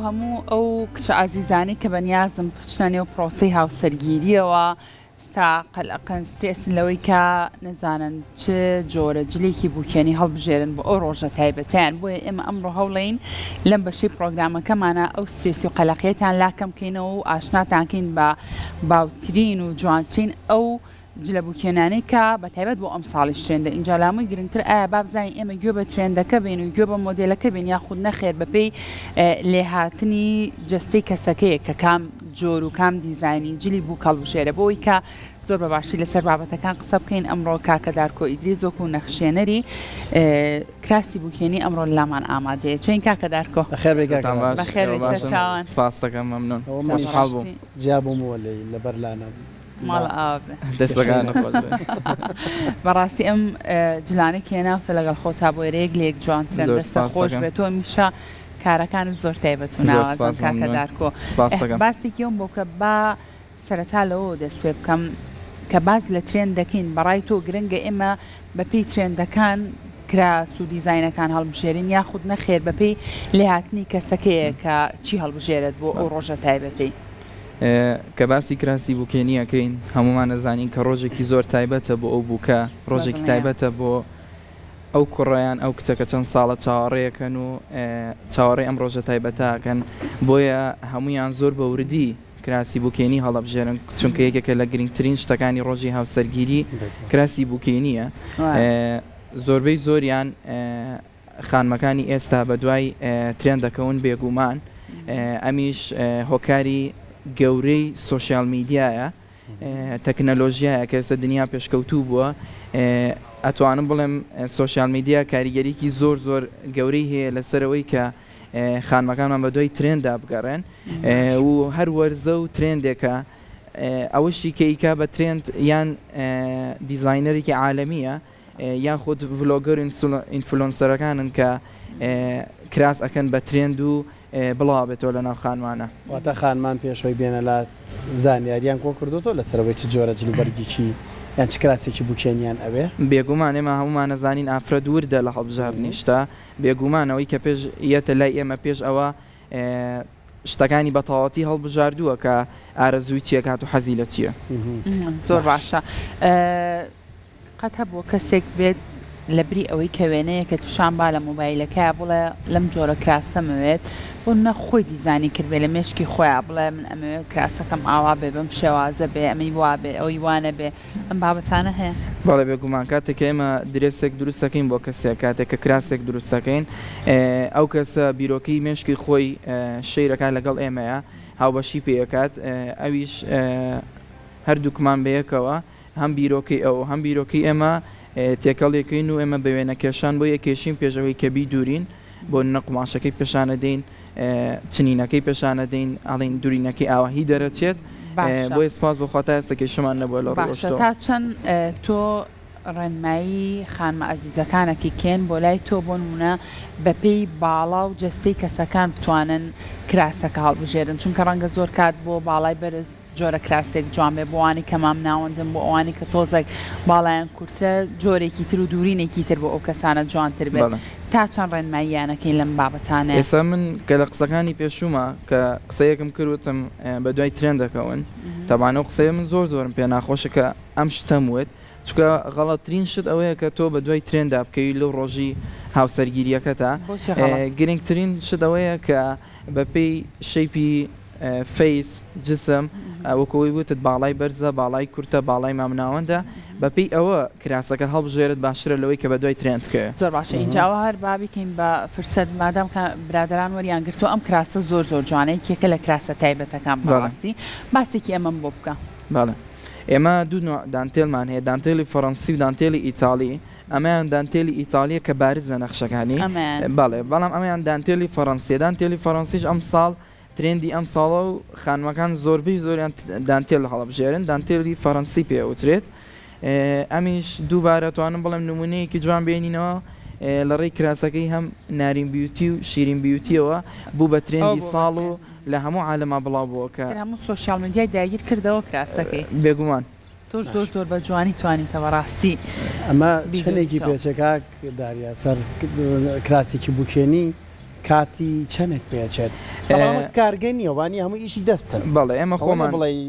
هەموو ئەو کچە ئازیزانەی کە بەنیازن بچنە نێو پرۆسەی هاوسەرگیریەوە ستا قەلەقن سترێسن لەوەی کە نەزانن چ جۆرە جلێکی بوکێنی هەڵبژێرن بۆ ئەو ڕۆژە تایبەتیان بۆیە ئێمە ئەمڕۆ هەوڵین لەم بەشەی پرۆگرامەکەمانە ئەو سترێسی و قەلەقیەتان لا کەم کەینەوە و ئاشناتان کەین بە باوترین و جوانترین ئەو جلە بوکێنانەی کە بە تایبەت بۆ ئەمساڵیش ترێندە ئینجا لامۆی گرنگتر ئایا با بزانین ئێمە گوێ بە ترێندەکە بین و گوێ بە مۆدێلەکە بین یاخود نەخێر بەپێی لێهاتنی جەستەی کەسەکەیە کە کام جۆر و کام دیزاینی جلی بووک هەڵبژێرە بۆ ئەوەی کە زۆر بە باشی لەسەر بابەتەکان قسە بکەین ئەمڕۆ کاکە دارکۆ ئیدریس وەکو نەخشێنەری کراسی بوکێنی ئەمڕۆ لامان ئامادەیە چۆین کاکە دارکۆ؟ بەخێر بێی کاکە باش. بەخێر بێی سەرچاوان. سپاست دەکەم مەمنون خۆشحاڵ بووم. جیا بوومەوە لێی لەبەر لانە. ماڵ ئاوا بێ. دەستەکانت خۆش بێ. بەڕاستی ئەم جلانەی کە هێناوتە لەگەڵ خۆتا بۆیرە یەک لە یەک جوانترن زۆر دەستت سپاست خۆش دەکەم. بێ تۆ هەمیشە کارەکانت زۆر تایبەت و زۆر ناوازەن سپاس کاکە مەمنون دارکۆ. سپاست ئه دەکەم. باسێکی ئەوم بۆ بکە با سەرەتا لەوەوە دەست پێ بکەم کە باس لە ترێند دەکەین بەڕای تۆ گرنگە ئێمە بەپێی ترێندەکان کراس و دیزاینەکان هەڵبژێرین یاخود نەخێر بەپێی لێهاتنی کەسەکەیە کە چی هەڵبژێرێت بۆ ئەو ڕۆژە تایبەتەی؟ کە باسی کراسی بوکێنی ئەکەین هەموومان ئەزانین کە ڕۆژێکی زۆر تایبەتە بۆ ئەو بووکە، ڕۆژێکی تایبەتە بۆ ئەو کوڕە یان ئەو کچە کە چەند ساڵە چاوەڕێیەکەن و چاوەڕێی ئەم ڕۆژە تایبەتە ئەکەن، بۆیە هەموویان زۆر بە وردی کراسی بوکێنی هەڵەبژێرن، چونکە یەکێکە لە گرنگترین شتەکانی ڕۆژی هاوسەرگیری کراسی بوکێنییە، زۆربەی زۆریان خانمەکانی ئێستا بەدوای ترێند دەکەون بێگوومان ئەمیش هۆکاری گەورەی سۆشیال میدیایە تەکنەلۆژیایە کە ئێستا دنیا پێشکەوتوو بووە ئەتوانم بڵێم سۆشیال میدیا کاریگەریکی زۆر زۆر گەورەی هەیە لەسەرەوەی کە خانمەکانمان بەدوای ترێندا بگەڕێن و هەر وەرزە و ترێندێکە ئەوەشی کە ئیکا بە ترێند یان دیزاینەرێکی عالەمیە یاخود ڤلۆگەر و ئینفلۆنسەرەکانن کە کراس ئەکەن بە ترێند و بڵاوەبێتەوە لەناو خانمانە. واتە خانمان پێش ئەوەی بێنە لات زانیاریان کۆ کردۆتەوە لەسەر ئەوەی چ جۆرە جل و بەرگێکی یان چ کراسێکی بوکێنیان ئەوێ؟ بێگومان ئێمە هەموومان ئەزانین ئافرەت وردە لە هەڵبژاردنی شتا، بێگومان ئەوەی کە پێش یەتە لای ئێمە پێش ئەوە شتەکانی بە تەواوەتی هەڵبژاردووە کە ئارەزووی چیە کات و حەزی لە چیە. زۆر باشە. قەت هەبووە کەسێک بێت لەبری ئەوەی کە وێنەیەکت پیشان با لە مۆبایلەکەیا بڵێ لەم جۆرە کراسەمەوێت بۆ نمونە خۆی دیزانی کردبێ لە مێشکی خۆیا بڵێ من ئەمەوێ کراسەکەم ئاوا بێ بەم شێوازە بێ ئەمەی وا بێ ئەوەی وا نەبێ ئەم بابەتانە هەیە؟ بەڵێ بێگومان کاتێک کە ئێمە درێسێک دروست دەکەین بۆ کەسێک کاتێک کە کراسێک دروست دەکەین ئەو کەسە بیرۆکەی مێشکی خۆی share ئەکات لەگەڵ ئێمەیە هاوبەشی پێ ئەکات ئەویش هەردووکمان بەیەکەوە هەم بیرۆکەی ئەو و هەم بیرۆکەی ئێمە تێکەڵ یەکەین و ئێمە بە وێنەکێشان بۆی ئەکێشین پێش ئەوەی کە بیدوورین بۆ نمونە قوماشەکەی پێشانەدەین چنینەکەی پێشانەدەین ئەڵین دورینەکەی ئاواهی دەرەچێت باشە. بۆیە سپاس بۆ خوا تا ئێستا کێشەمان نەبووە لە باشە ڕووەشتەوە. تا چەند تۆ ڕێنمایی خانمە ئازیزەکانەکی کێن بۆ لای تۆ بۆ نمونە بەپێی باڵا و جەستەی کەسەکان بتوانن کراسەکە هەڵبژێرن چونکە ڕەنگە زۆر کات بۆ باڵای بەرز جۆرە کراسێک جوان بێ بۆ ئەوانەی کە مامناوەندن بۆ ئەوانەی کە تۆزێک باڵایان کورترە جۆرێکی تر و دوورینێکی تر بۆ ئەو کەسانە جوانتر بێت بەڵێ. تا چەند ڕێنماییانەکەی لەم بابەتانەیە؟ ئێستا من کە لە قسەکانی پێشووما کە قسەیەکم کرد وتم بە دوای ترێند دەکەون تەبعەن ئەو قسەیە من زۆر زۆرم پێ ناخۆشە کە ئەم شتەم وت چونکە غەڵەترین شت ئەوەیە کە تۆ بە دوای ترێندا بکەوی لەو ڕۆژی هاوسەرگیرییەکەتا بۆچی غەڵەت؟ گرنگترین شت ئەوەیە کە بەپێی shape ی face، جسم، وەکو ئەوەی وتت باڵای بەرزە، باڵای کورتە، باڵای مامناوەندە، بەپێی ئەوە کراسەکە هەڵبژێرت باشترە لەوەی کە بەدوای ترێند بکەوێ. زۆر باشە ئینجا ئەوە هەر با بیکەین بە فرسەت مادام کە برادەران وەریان گرتووە ئەم کراسە زۆر زۆر جوانە یەکێکە لە کراسە تایبەتەکان بەڕاستی باسێکی ئەمەم بۆ بکە. بەڵێ ئێمە دوو نوع دانتێلمان هەیە دانتێلی فەڕەنسی و دانتێلی ئیتاڵی ئەمەیان دانتێلی ئیتاڵیە کە بارزە نەخشەکانی بەڵێ بەڵام ئەمەیان دانتێلی فەڕەنسیە دانتێلی فەڕەنسیش ئەمساڵ ترێندی ئەمساڵە و خانمەکان زۆربەی زۆریان دانتێل هەڵەبژێرن دانتێلی فەڕەنسی پێ ئەوترێت ئەمیش دووبارە توانم بڵێم نمونەیەکی جوان بێنینەوە لە ڕێی کراسەکەی هەم نارین بیوتی و شیرین بیوتیەوە بوو بە ترێندی ساڵ و لە هەموو عالەما بڵاو بووە کە هەموو سۆشیال میدیای داگیر کردەوە کراسەکەی. بێگومان. تۆش زۆر زۆر بە جوانی توانیتە بەڕاستی ئەمە چەنێکی پێچێ کاک داریا سەر کراسێکی بوکێنی. کاتی چەنێک پێچێت؟ تەبعەن ئەمە کارگە نییە وانیە هەموو ئیشی دەستن. بەڵێ ئێمە ئەوە نیە خۆمان. بڵێی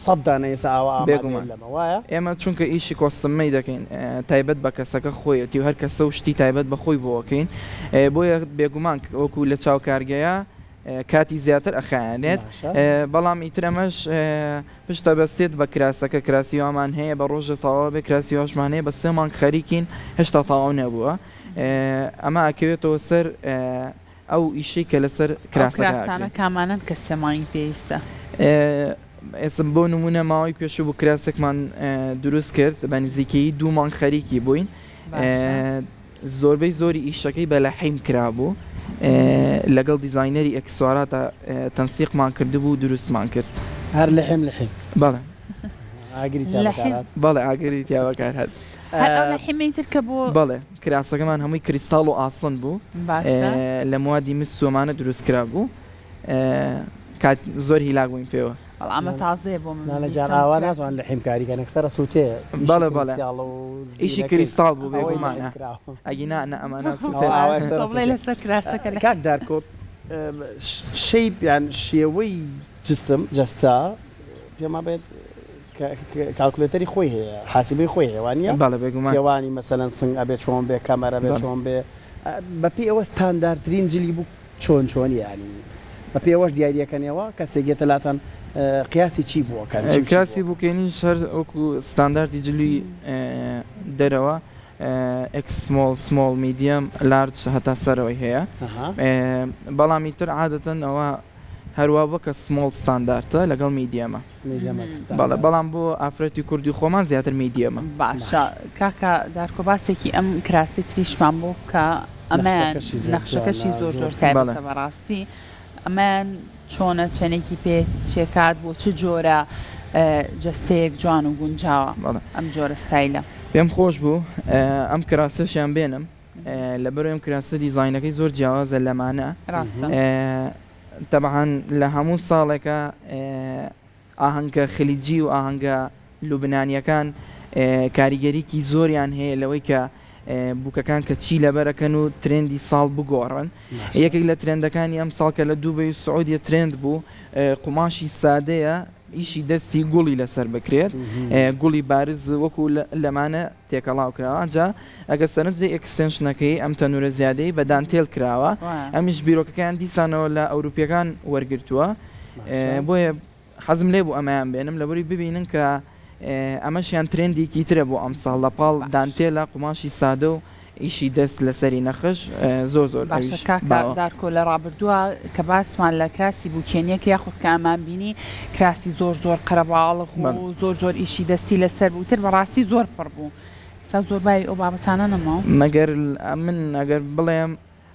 سەد دانە ئێستا ئاوا ئامادەیە بێگومان لەمە وایە؟ ئێمە چونکە ئیشی custom made دەکەین تایبەت بە کەسەکە خۆیەتی و هەر کەسە و شتی تایبەت بە خۆی بۆ ئەکەین بۆیە بێگومان وەکو لە چاو کارگەیە کاتی زیاتر ئەخایەنێت باشە. بەڵام ئیتر ئەمەش پشت ئەبەستێت بە کراسەکە کراسی وامان هەیە بە ڕۆژێ تەواو بێ کراسی واشمان هەیە بە سێ مانگ خەریکین هێشتا تەواو نەبووە ئەمە ئەکەوێتەوە سەر ئەو ئیشەی کە لەسەر ئەو کراسەکە کراسانە ئەکرێت. کامانەن کە سێ مانگی پێویستە؟ ئێستا بۆ نموونە ماوەی پێشوو بوو کراسێکمان دروست کرد بە نزیکەیی دوو مانگ خەریکی بووین باشە. زۆربەی زۆری ئیشەکەی بە لەحیم کرابوو لەگەڵ دیزاینەری ئێکسواراتا تەنسیقمان کردبوو و دروستمان کرد. هەر لحیم لحیم. بەڵێ. ئاگری تیا لحیم. بەکارهات؟ بەڵێ ئاگری تیا بەکارهات. هەر ئەو لەحیمەی تر کە بۆ. بەڵێ کراسەکەمان هەمووی کریستاڵ و ئاسن بوو باشە. لە موادی مس و ئەمانە دروست کرابوو کات زۆر هیلاک بووین پێوە. وەڵا ئەمە تازەیە بۆ من نانە گیان بیستم ئاوا کە. ناتوان لحیم کاری کەن یەکسەر ئەسووتێ ئیشی بەڵێ بەڵێ کریستاڵ و ئیشی زینەکەی کریستاڵ بوو ئەوەی بێگومان لحیم کراوە. ئەگینا نا ئەمانە ئەوە ئەسووتێن. ئاوا یەکسەر تۆ بڵێی ئەسووتێ. لەسەر کراسەکە لحیم. کاک دارکۆ shape یان شێوەی جسم جەستە پێمان بێت calculator ی خۆی هەیە حاسبەی خۆی هەیە وانە؟ بەڵێ بێگومان. پێوانی مەسەلەن سنگ ئەبێ چۆن بێ کەمەر ئەبێ چۆن بێ بەپێی ئەوە ستاندارترین جلی بوو چۆن چۆنی یانی بەپێی ئەوەش دیاریەکەنەوە کەسێک یەتە لاتان قیاسی چی بووەکەن چی و چی کراسی بووەکەن؟ بووکێنیش هەر وەکو ستانداردی جلی دەرەوە X small small medium large هەتا سەرەوەی هەیە بەڵام ئیتر عادەتەن ئەوە هەروا بووە کە small ستاندارتە لەگەڵ medium ە بەڵێ بەڵام بۆ ئافرەتی کوردی خۆمان زیاتر medium ە. باشە کاکە دارکۆ باسێکی ئەم کراسی تریشمان بۆ بکە ئەمەیان نەخشەکەشی زۆر زۆر تایبەتە بەڕاستی ئەمەیان چۆنە چەنێکی پێ چێکات بۆ چ جۆرە جەستەیەک جوان و گونجاوە ئەم جۆرە ستایلە؟ پێم خۆش بوو ئەم کراسەشیان بێنم لەبەرئەوەی ئەم کراسە دیزاینەکەی زۆر جیاوازە لەمانە ڕاستە. تەبعەن لە هەموو ساڵێکا ئاهەنگە خلیجی و ئاهەنگە لوبنانیەکان کاریگەریکی زۆریان هەیە لەوەی کە بووکەکان کە چی لەبەرەکەن و trend ی ساڵ بگۆڕن یەکێک لە trend ەکانی ئەم ساڵ کە لە دوبەی و سعودیە trend بوو قوماشی سادەیە ئیشی دەستی گوڵی لەسەر بکرێت گوڵی بارز وەکو لەمانە تێکەڵاو کراوە ئەنجا ئەگەر سەرنج بدەی extension ەکەی ئەم تەنورە زیادەی بە دانتێل کراوە ئەمیش بیرۆکەکەیان دیسانەوە لە ئەوروپیەکان وەرگرتووە بۆیە حەزم لێ بوو ئەمەیان بێنم لەبەری ببینن کە ئەمەشیان trend ێکی ترە بۆ ئەمساڵ لە پاڵ دانتێلە قوماشی سادە و ئیشی دەست لەسەری نەخش زۆر زۆر باشە ئەویش کاکە باوە. دارکۆ لە ڕابردووە کە باسمان لە کراسی بوکێنیەک یاخود کە ئەمان بینی کراسی زۆر زۆر قەرەباڵغ بەڵێ. و زۆر زۆر ئیشی دەستی لەسەر بوو تر بەڕاستی زۆر پڕ بوو ئێستا زۆر باوی ئەو بابەتانە نەماوە. مەگەر من ئەگەر بڵێم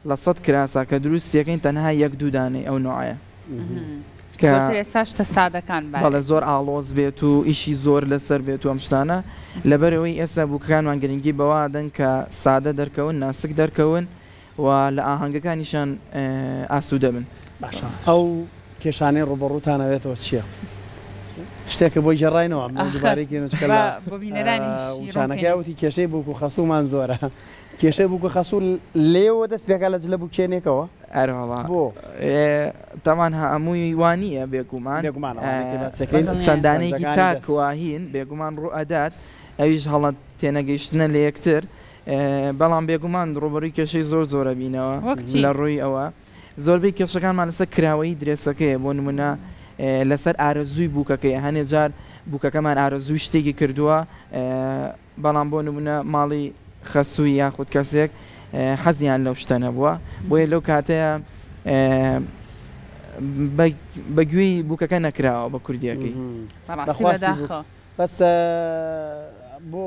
لە 100 کراسا کە دروستی ئەکەین تەنها یەک دوو دانەی ئەو نوعەیە کە زۆرتر ئێستا شتە سادەکان بەڵێ باوێ. زۆر ئاڵۆز بێت و ئیشی زۆر لەسەر بێت و ئەم شتانە لەبەرئەوەی ئێستا بووکەکانمان گرنگی بەوە ئەدەن کە سادە دەرکەون ناسک دەرکەون و لە ئاهەنگەکانیشان ئاسوودە بن. باشە ئەو کێشانەی ڕووبەڕووتان ئەبێتەوە چییە؟ شتێکە بۆی گێڕاینەوە من ئاخر دووبارەی کەینەوە چونکە با لە بۆ بینەرانیش ڕوون وچانەکەیا کەینەوە. وتی کێشەی بووک و خەسوومان زۆرە کێشەی بووک و خەسوو لێوە دەست پێکا لە جلە بووکێنێکەوە؟ ئەرەوەڵا بۆ؟ تەبعەن هەمووی وا نییە بێگومان بێگومان ئەوانەی کە باسیەکەین بەدڵنیام. چەند دانەیەکی ڕەنجەکانی تاک دەست. واهین بێگومان ڕوو ئەدات ئەویش هەڵە تێنەگەیشتنە لە یەکتر بەڵام بێگومان ڕووبەڕووی کێشەی زۆر زۆر ئەبینەوە وەک چی؟ لە ڕووی ئەوە زۆربەی کێشەکانمان لەسەر کراوەیی درێسەکەیە بۆ نمونە لەسەر ئارەزووی بووکەکەیە هەنێ جار بووکەکەمان ئارەزووی شتێکی کردووە بەڵام بۆ نمونە ماڵی خەسووی یاخود کەسێک حەزیان لەو شتە نەبووە بۆیە لەو کاتەیە بە گوێی بووکەکە نەکراوە بە کوردیەکەی. بەڕاستی بەخواستی بووک بەداخەوە. بەس بۆ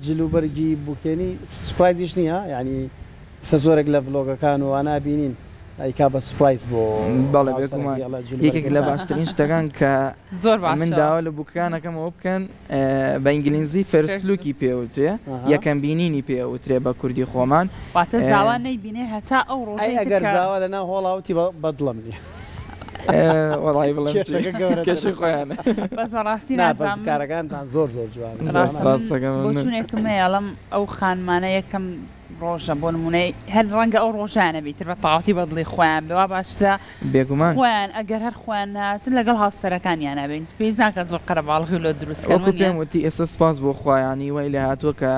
جلوبەرگی بوکێنی surprise یش نییە یعنی سە زۆرێک لە vlog ەکان و ئەنا بینین ئەیکا بە surprise بۆ بەڵێ هاوسەرەکەی بێگومان ئەڵێ یەکێک لە جلوبەرگەکان. باشترین شتەکان کە زۆر من باشە. داوا لە بووکەکانەکەم ئەوە بکەن بە ئینگلیزی first first look ی پێوترێ ئەها. یەکەم بینینی پێوترێ بە کوردی خۆمان واتە زاوا نەیبینێ هەتا ئەو ئەی ڕۆژەی تر ئەگەر کە زاوا لەناو هۆڵا وتی بەدڵم نییە. وەڵی بڵێم چی؟ کێشەکە گەورەترە. کێشەی خۆیانە. بەس بەڕاستی نا بەس نازانم. کارەکانتان زۆر زۆر جوانە. زۆر ڕاستە سپاس من دەکەم ممنون. بۆچوونێکم هەیە ئەڵێم ئەو خانمانە یەکەم ڕۆژە بۆ نمونەی هەر ڕەنگە ئەو ڕۆژانە بێ ئیتر بە تەواوەتی بە دڵی خۆیان بێ وا باشترە بێگومان. خۆیان ئەگەر هەر خۆیان نەهاتن لەگەڵ هاوسەرەکانیانا بێن پێویست ناکا زۆر قەرەباڵغی لۆ دروست کەن وەکو وەنیە؟ پێم وتی ئێستا سوپاس بۆ خوا یانی وای لێهاتووە کە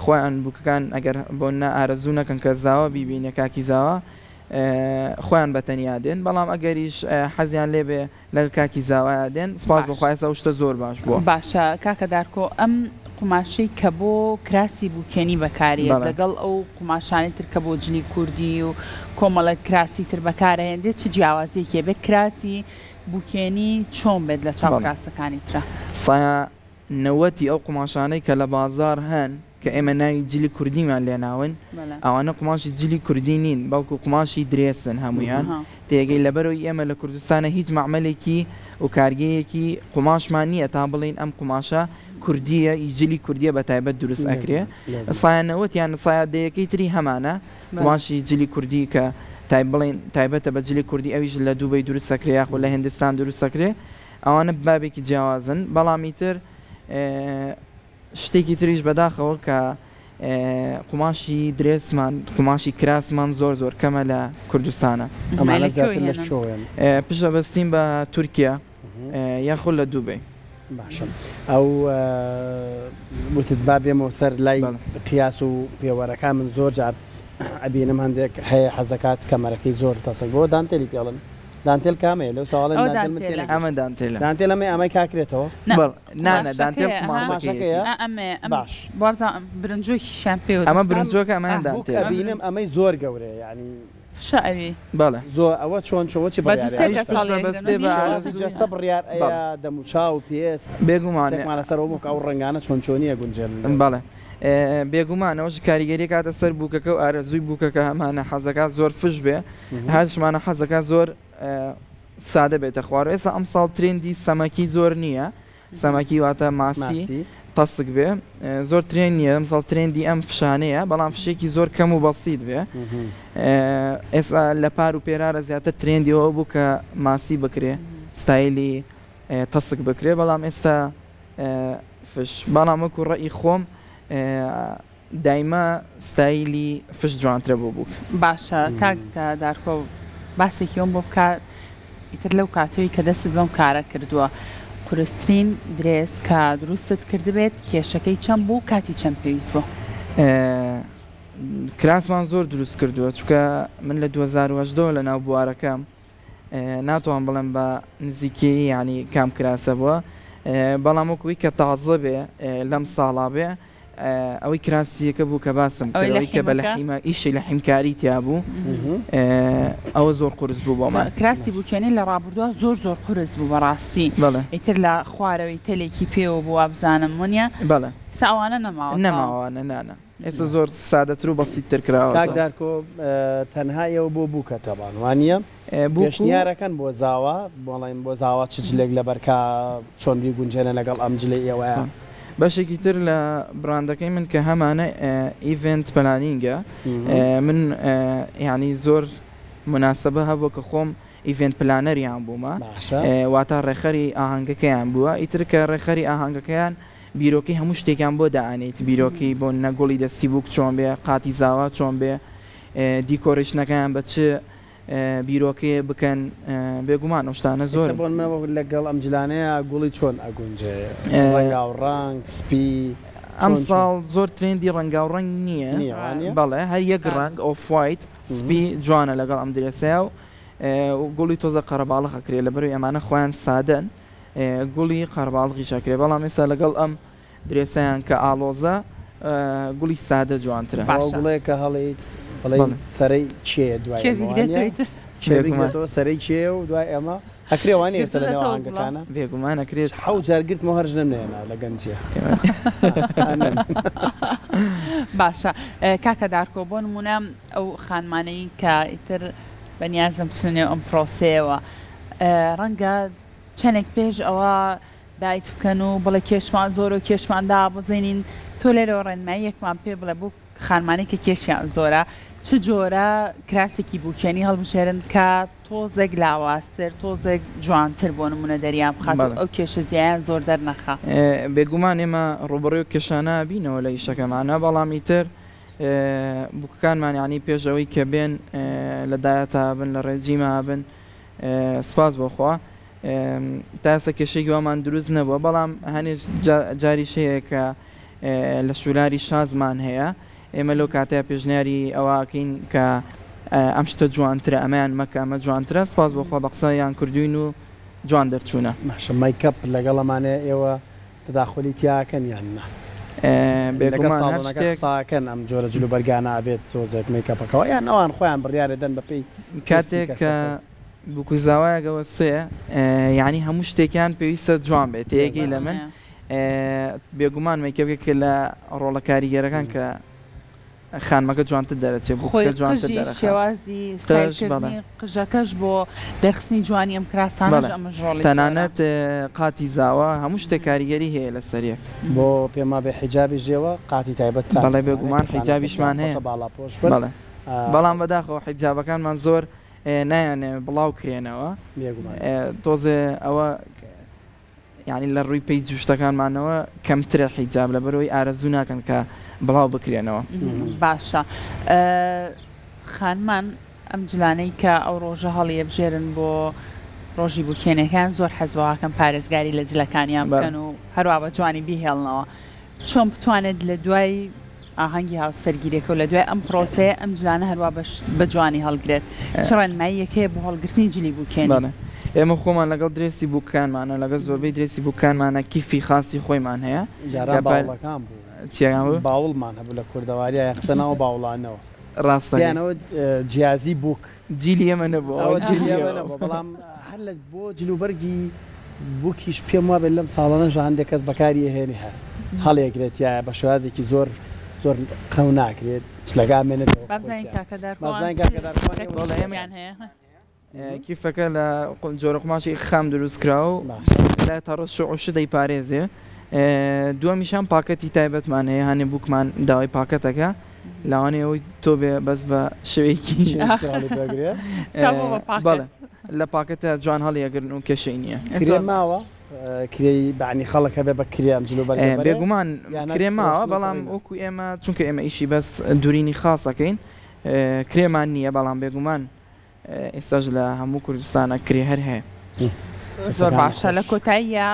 خۆیان بووکەکان ئەگەر بۆ نا ئارەزوو نەکەن کە زاوا بیبینێ کاکی زاوا خۆیان بە تەنیا دێن بەڵام ئەگەریش حەزیان لێ بێ لەگەڵ کاکی زاوایا دێن سپاس بۆ باش. خوا ئێستا ئەو شتە زۆر باش بووە. باشە کاکە دارکۆ ئەم قوماشەی کە بۆ کراسی بوکێنی بەکاریەت بەڵێ. لەگەڵ ئەو قوماشانەی تر کە بۆ جلی کوردی و کۆمەڵێک کراسی تر بەکارئەهێنرێت چ جیاوازیەکی هەبێت کراسی بوکێنی چۆن بێت لە چاو بەڵێ. کراسەکانی ترا؟ سایە نەوەتی ئەو قوماشانەی کە لە بازاڕ هەن کە ئێمە ناوی جلی کوردیمان لێ ناون ئەوانە قوماشی جلی کوردی نین بەڵکو قوماشی درێسن هەموویان تێگەی لەبەرئەوەی ئێمە لە کوردستانە هیچ مەعمەلێکی و کارگەیەکی قوماشمان نییە تا بڵێین ئەم قوماشە کوردییە ی جلی کوردییە بە تایبەت دروست ئەکرێ سایە نەوەت یان سایە دەیەکەی تری هەمانە قوماشی جلی کوردی کە تای بڵێین تایبەتە بە جلی کوردی ئەویش لە دوبەی دروست ئەکرێ یاخود لە هندستان دروست ئەکرێ ئەوانە بابێکی جیاوازن بەڵام ئیتر شتێکی تریش بەداخەوە کە قوماشی درێسمان قوماشی کراسمان زۆر زۆر کەمە لە کوردستانە. ئەمانە زیاتر لە کوێن؟ پشت ئەبەستین بە تورکیا یاخود لە دوبەی. باشە ئەو وتت با بێمەوە سەر لای قیاس و پێوەرەکان من زۆر جار ئەبینم هەندێک هەیە حەزەکات کەمەرەکەی زۆر تەسک بۆ دانتێلی پێڵن دانتێل کامەیە لەو ساڵە ئەوە دانتێل من دانتێلە. تێنەگەیشتم. ئەمە دانتێلە. دانتێل ئەمەیە ئەمەی کاکرێتەوە؟ نا بەڵ نا نا دانتێل قوماشەکەیە ئەها. قوماشەکەیەتی. قوماشەکەیە؟ ئا ئەمەیە ئەم باش. وابزانم برنجۆکیشیان پێوە ئەمە دەکرا. برنجۆکە ئەمەیان ئا. بووک دانتێلە. ئەبینم ئەمەی زۆر گەورەیە یانی. فشە ئەوی. بەڵێ. زۆر ئەوە چۆن چۆن چی بە بڕیارە دوو سێ ئەویش کەس پشت هەڵیەگرن بەبەستێ بە وەنیە؟ شێوازی ئارەزووی. جەستە بڕیار بەڵێ. ئەیا دەموچاو پێست بێگومان. قسەیەکمان لەسەر ئەوە بوو کە ئەو ڕەنگانە چۆن چۆنیە گونجێن. بەڵێ بێگومان ئەوەش کاریگەری کاتە سەر بووکەکە و ئارەزووی بووکەکە هەمانە حەزەکات زۆر فش بێ هەشمانە حەزەکات زۆر سادە بێتە خوارەوە ئێستا ئەمساڵ ترێندی سەمەکی زۆر نییە سەمەکی واتە ماسی تەسک بێ زۆر ترێن نییە ئەمساڵ ترێندی ئەم فشانەیە بەڵام فشێکی زۆر کەم و بەسیت بێ ئێستا لە پار و پێرارە زیاتر ترێندی ئەوە بوو کە ماسی بکرێ ستایلی تەسک بکرێ بەڵام ئێستا فش بەڵام وەکو ڕەئی خۆم دایمە ستایلی فش جوانترە بۆ بووک. باشە کاک دارکۆ باسێکی ئەوم بۆ بکە ئیتر لەو کاتەوەی کە دەستت بەم کارە کردووە قورسترین درێس کە دروستت کردبێت کێشەکەی چەند بوو کاتی چەند پێویست بوو؟ کراسمان زۆر دروست کردووە چونکە من لە 2018 وە لەناو بوارەکەم ناتوانم بڵێم بە نزیکەیی یانی کام کراسە بووە بەڵام وەکو ئەوی کە تازە بێ لەم ساڵا بێ ئەوەی کراسیەکە بوو کە باسم ئەوەی کرد لە ئەوەی کە بە حیمەکە؟ لەحیمە ئیشی لە حیمکاری تیا بوو ئەوە زۆر قورس بوو بۆمان. کراسی بوکێنی لە ڕابردووە زۆر زۆر قورس بوو بەڕاستی بەڵێ. ئیتر لە خوارەوەی تەلێکی پێوە بوو وابزانم وەنیە؟ بەڵێ. ئێستا ئەوانە نەماوە تەواو. نەماوە ئەوانە نا نا. ئێستا زۆر سادەتر و بەسیتتر کاک کراوەتەوە. دارکۆ تەنها ئێوە بۆ بووکە تەبان وانیە؟ بووک و. پێشنیارەکەن بۆ زاوا بەڵێن بۆ زاوا چ جلێک لەبەرکا چۆن بیگونجێنە لەگەڵ ئەم جلەی ئێوەیا؟ بەشێکی تر لە بڕاندەکەی من کە هەمانە event planning ە من یانی زۆر موناسەبە هەبووە کە خۆم event planner یان بوومە واتە ڕێکخەری ئاهەنگەکەیان بووە ئیتر کە ڕێکخەری ئاهەنگەکەیان بیرۆکەی هەموو شتێکیان بۆ دائەنێیت بیرۆکەی بۆ نە گوڵی دەستی بووک چۆن بێ قاتی زاوا چۆن بێ decoration ەکەیان بە چ بیرۆکەیە بکەن بێگومان ئەو شتانە ئێستا زۆرن. بۆ نمونە لەگەڵ ئەم جلانەیا گوڵی چۆن ئەگونجێ ڕەنگاو ڕەنگ سپی چۆن چۆن؟ ئەمساڵ زۆر trend ی ڕەنگاو ڕەنگ نییە نییە وانیە؟ بەڵێ هەر یەک ڕەنگ off white سپی جوانە لەگەڵ ئەم درێسەیا و گوڵی تۆزە قەرەباڵغ ئەکرێ لەبەرئەوەی ئەمانە خۆیان سادەن گوڵی قەرەباڵغیش ئەکرێ بەڵام ئێستا لەگەڵ ئەم درێسەیان کە ئاڵۆزە گوڵی سادە جوانترە. ئەوە باشە. گوڵەیە کە هەڵێیت بڵێی بەڵێ. سەرەی کێیە دوای کێ ئێمە بیگرێتەوە وانیە؟ ئیتر. کێ بێگومان. بیگرێتەوە سەرەی کێیە و دوای ئێمە ئەکرێ وانیە ئێستا لە نێو گرتوونەتەوە گوڵە؟ ئاهەنگەکانە؟ بێگومان ئەکرێت. حەوت جار گرتمەوە هەر ژنم نەهێنا لە گەنجیە. باشە کاکە دارکۆ بۆ نموونە ئەو خانمانەی کە ئیتر بەنیازن بچنە نێو ئەم پرۆسەیەوە ڕەنگە چەندێک پێش ئەوە دایت بکەن و بڵێ کێشمان زۆرە و کێشمان دابەزێنین، تۆ لێرەوە ڕێنماییەکمان پێ بڵێ بۆ خانمانی کە کێشیان زۆرە چ جۆرە کراسێکی بوکێنی هەڵبژێرن کە تۆزێک لاوازتر تۆزێک جوانتر بۆ نمونە دەریان بخات و ئەو کێشە زیایان زۆر دەرنەخا. بێگومان ئێمە ڕووبەڕووی ئەو کێشانە ئەبینەوە لە ئیشەکەمانا بەڵام ئیتر. بووکەکانمان یانی پێش ئەوەی کە بێن لە دایەتا بن لە ڕێجیما بن سپاس بۆ خوا تا ئێستا کێشەیەکی وامان دروست نەبووە بەڵام هەنێ جاریش هەیە کە لە شولاری شازمان هەیە ئێمە لەو کاتەیە پێشنیاری ئەوە ئەکەین کە ئەم شتە جوانترە ئەمەیان مەکە ئەمە جوانترە سپاس بۆ خوا بە قسەیان کردووین و جوان دەرچوونە. باشە مەیکەپ لەگەڵ ئەمانەیە ئێوە تەداخولی تیا ئەکەن یان نا؟ لەگەڵ بێگومان هەر ساڵۆنەکە شتێک. قسە ئەکەن ئەم جۆرە جلوبەرگانە ئەبێت تۆزێک مەیکەپەکەوە یان ئەوان خۆیان بڕیارە دەن بەپێی تێستی کاتێک کە کەسەکە؟ بوک و زاوایەک ئەوەستێ یانی هەموو شتێکیان پێویستە جوان بێت تێگەی لە من بێگومان مەیکەپ یەکێکە لە ڕۆڵە کاریگەرەکان کە خانمەکە جوانتر دەرەچێ خۆی بووکەکە جوانتر قژی دەرەخات شێوازی قژ ستایل بەڵێ کردنی قژەکەش بۆ دەرخستنی جوانی ئەم کراسانەش بەڵێ ئەمەش ڕۆڵی زۆرە. تەنانەت قاتی زاوا هەموو شتێک کاریگەری هەیە لەسەر یەک. بۆ پێم وابێ حیجابیش ئێوە قاتی تایبەتتان بەڵێ هەیە بێگومان کەسانێک کە پێیان حیجابیشمان هەیە خۆشە باڵاپۆش بن بەڵێ بەڵام بەداخەوە حیجابەکانمان زۆر نایانەوێ بڵاو کرێنەوە بێگومان. تۆزێ ئەوە یانی لە ڕووی پەیج و شتەکانمانەوە کەمترە حیجاب لەبەرئەوەی ئارەزوو ناکەن کە بڵاو بکرێنەوە. باشە خانمان ئەم جلانەی کە ئەو ڕۆژە هەڵیەبژێرن بۆ ڕۆژی بوکێنەکەیان زۆر حەز بەواکەن پارێزگاری لە جلەکانیان بکەن و هەروا بە جوانی بیهێڵنەوە چۆن بتوانێت لە دوای ئاهەنگی هاوسەرگیریەکە و لە دوای ئەم پرۆسەیە ئەم جلانە هەروا بە جوانی هەڵگرێت چ ڕێنماییەک هەیە بۆ هەڵگرتنی جلی بوکێنی؟ بەڵێ ئێمە خۆمان لەگەڵ درێسی بوکەکانمانە لەگەڵ زۆربەی درێسی بوکەکانمانە کیفی خاسی خۆیمان هەیە جاران کە پار باوڵەکان بوو. چیەکان بوو؟ باوڵمان هەبوو لە کوردەواریا یان قسە ناوە باوڵانەوە. ڕاستەکەی. پێیانەوت جیازی بووک. جیلی ئێمە نەبوو ئەوە ئەوە جیلی جیلی ئێمە ئێوە نەبووە بوو. بەڵام هەر لە بۆ جلوبەرگی بووکیش پێم وابێت لەم ساڵانەشدا هەندێک کەس بەکاری ئەهێنێ هەر هەڵیەگرێت تیایە بە شێوازێکی زۆر زۆر قەو ناکرێت جلەکە ئەمێنێتەوە با خۆی بزانین تیا کاکە دارکۆ با ئەم بزانین چ کاکە دارکۆ ئێوە بەڵێ ئێمە تەکنیکیان هەیە. کیفەکە لە جۆرە قوماشێکی خام دروست کراوە و باشە. لە تەڕش و عوشە دەیپارێزێ. دووەمیشان پاکەتی تایبەتمان هەیە، هەنێ بووکمان داوای پاکەتەکە لاوانەیە ئەوەی تۆ بێ بەس بە شێوەیەکی شێوەیەکی تر هەڵی بگرێ. چاو بۆ بە پاکەت. بەڵێ لە پاکەتە جوان هەڵی ئەگرن و کێشەی نییە. کرێ زۆر ماوە؟ کرێی بەعنی خەڵک هەبێ بە کرێ ئەم جلوبەرگە بەرێ بێگومان یان هەر کرێ ماوە فرۆشتن و بەڵام کڕینە؟ وەکو ئێمە چونکە ئێمە ئیشی بەس دورینی خاص ئەکەین کرێمان نییە بەڵام بێگومان ئێستاش لە هەموو کوردستانا کرێ هەر هەیە. زۆر دەستەکانت باشە لە خۆش. کۆتاییا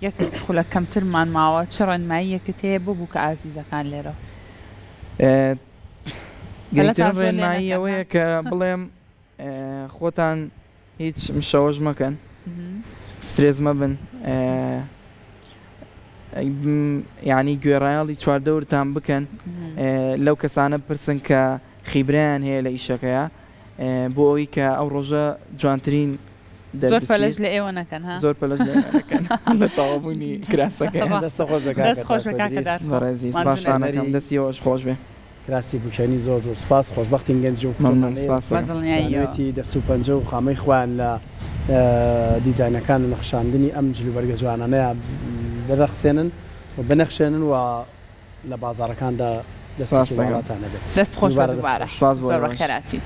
یەک خولەک کەمترمان ماوە چ ڕێنماییەکت هەیە بۆ بووکە ئازیزەکان لێرە؟ گرنگترین پەلەتان زۆر لێ ڕێنمایی نەکەن ها. ئەوەیە کە بڵێم خۆتان هیچ مشەوەش مەکەن سترێس مەبن یانی گوێڕایەڵی چواردەورتان بکەن لەو کەسانە بپرسن کە خیبرەیان هەیە لە ئیشەکەیا بۆ ئەوەی کە ئەو ڕۆژە جوانترین زۆر پەلەش دەربچیت لە ئێوە نەکەن ها. زۆر پەلەش لە ئێمە نەکەن لە تەواوبوونی کراسەکەیان. دەستت خۆش بێ کاکە دەست خۆش بێ دارکۆ کاکە ئیدریس. دارکۆ بەڕێزی ماندوو سپاستان نەبی. ئەکەم هونەری دەستی ئێوەش خۆش بێ. کراسی بوکێنی زۆر زۆر سپاس خۆشبەختین گەنجی وەکو مەمنون تۆمان هەیە سپاست بە دەکەم. دڵنیاییەوە. توانیوێتی دەست و پەنجە و خامەی خۆیان لە دیزاینەکان و نەخشاندنی ئەم جلوبەرگە جوانانەیا برەخسێنن و بنەخشێنن و لە بازاڕەکاندا سپاست دەستێکی دەکەم. واڵاتان هەبێت. دەست خۆش بە دووبارە دەست دووبارە خۆش. سپاس بۆ زۆر ئێوەش. بەخێراتیت.